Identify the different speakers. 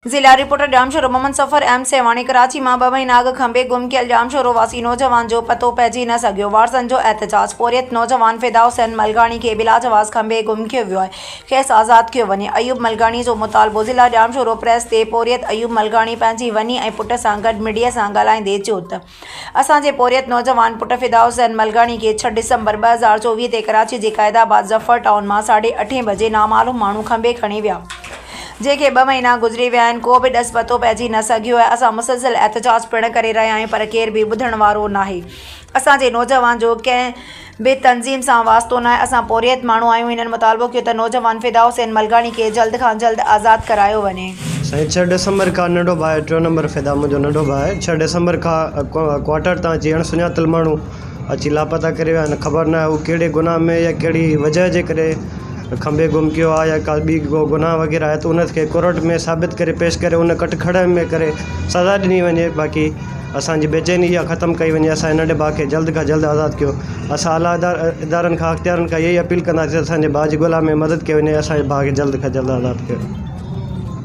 Speaker 1: ضلع رپورٽر ڄامشورو محمد صفر ايم سيوهاڻي ڪراچي مان ٻه مهينا اڳ کنڀي گم ڪيل ڄامشورو واسي نوجوان جو پتو پئجي نه سگهيو، وارثن جو احتجاج، پورهيت نوجوان فدا حسين ملغاڻي کي بلاجواز کنڀي گم ڪيو ويو آهي، کيس آزاد ڪيو وڃي، ايوب ملغاڻي جو مطالبو، ضلع ڄامشورو پريس تي پورهيت ايوب ملغاڻي پنهنجي وني ۽ پٽ سان گڏ ميڊيا سان ڳالهائيندي چيو ته اسان جي پورهيت نوجوان پٽ فدا حسين ملغاڻي کي ڇهه ڊسمبر 2024 تي ڪراچي جي قائد آباد ظفر ٽائون مان ساڍي اٺين بجي نامعلوم ماڻهو کنڀي کڻي ويا. جنهن کي ٻه مهينا گذري ويا آهن ڪو به ڏس پتو پئجي نه سگهيو آهي اسان مسلسل احتجاج پڻ ڪري رهيا آهيون پر ڪير به ٻڌڻ وارو ناهي اسان جي نوجوان جو ڪنهن به تنظيم سان واسطو ناهي اسان پورهيت ماڻهو آهيون هنن مطالبو ڪيو ته نوجوان فدا حسين ملغاڻي کي جلد کان جلد آزاد ڪرايو وڃي.
Speaker 2: سائين ڇهه ڊسمبر کان ننڍو ڀاء آهي ٽيون نمبر فدا منهنجو ننڍو ڀاء آهي ڇهه ڊسمبر کان ڪوارٽر تان اچي اڻ سڃاتل ماڻهو اچي لاپتا ڪري ويا آهن خبر ناهي هو ڪهڙي گناهه ۾ يا ڪهڙي وجهه جي ڪري کنڀي گم ڪيو آهي يا ڪا ٻي ڪو گناهه وغيره آهي ته ان کي ڪورٽ ۾ ثابت ڪري پيش ڪري ان ڪٽ کڙي ۾ ڪري سزا ڏني وڃي باقي اسانجي بيچيني اها ختم ڪئي وڃي اسان جي ننڍي ڀاء کي جلد کان جلد آزاد ڪيو اسان اعليٰ ادارن کان اختيارن کان اها ئي اپيل ڪنداسين اسانجي ڀاء جي ڳولا ۾ مدد ڪئي وڃي اسانجي ڀاء کي جلد کان جلد آزاد ڪيو.